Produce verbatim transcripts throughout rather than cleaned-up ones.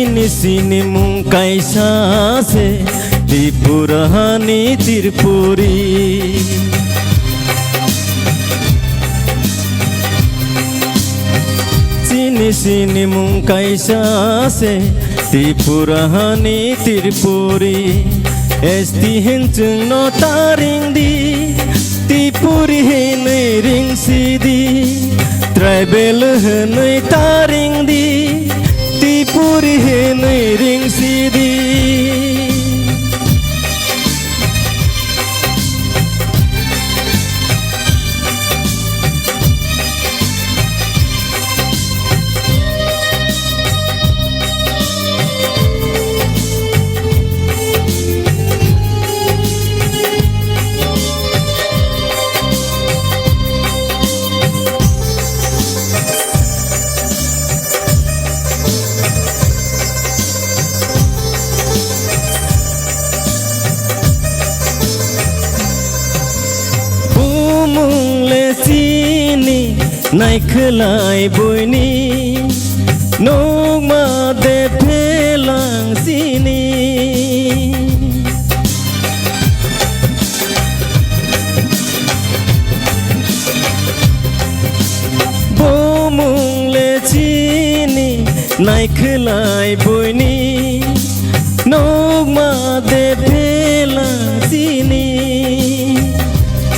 Chini sinimung kaisa se Tripura hani Tripuri. Chini sinimung kaisa se Tripura hani Tripuri. S T hin chwngno ta ring di, Tripuri hinwi ring si di. Tribal hinwi ta ring di, Tripuri hinwi ring si di. Bumung le chini naikhwlai buini, nukma de phelang sini. Bumung le chini naikhwlai buini, nukma de phelang sini.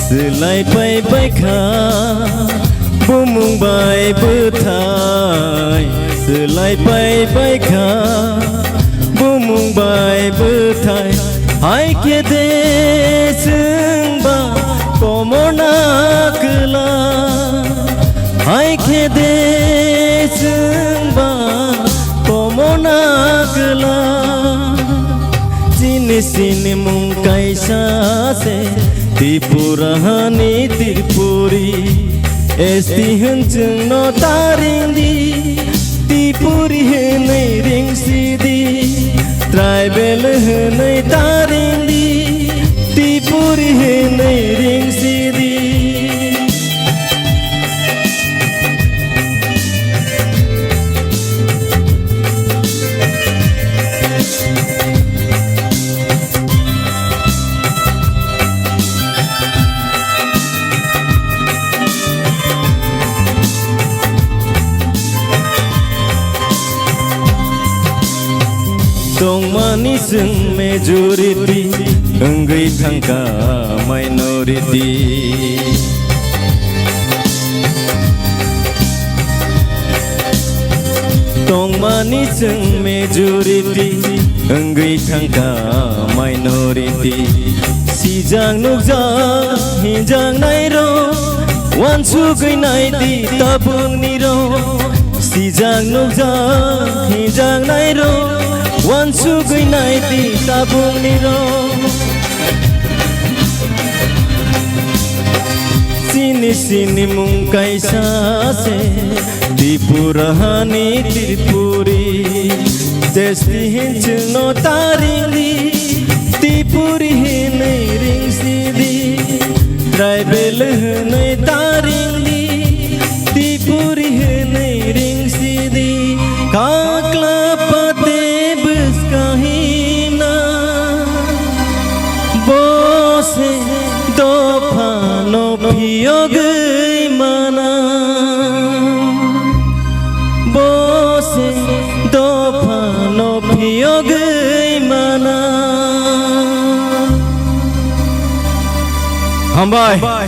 Swlai pai bai kha bumung bai bwthai, swlai pai bai kha bumung bai bwthai. Hai khe de chwngba komorna kwla, hai khe de chwngba komorna kwla. Chini sinimung kaisa se Tripura hani Tripuri. S T hin chwngno ta ring di, Tripuri hinwi ring si di. Tribal hinwi ta ring di, Tripuri hinwi ring si di. Tongmani chwng majority, wngwi thangkha minority. Tongmani chwng majority, wngwi thangkha minority. Sijak nukjak hinjak nairok, wansugwi naidi tabukni rok. Sijak nukjak hinjak nairok, wansugwi naidi tabukni rok. Chini sinimung kaisa se Tripura hani Tripuri. S T hin chwngno ta ring di, Tripuri hinwi ring si di. Tribal hinwi ta ring di, Tripuri hinwi ring si di. Kakla pate bwska hina, bo se dophano phiyogwi mana, bo se dophano phiyogwi mana. Hambai.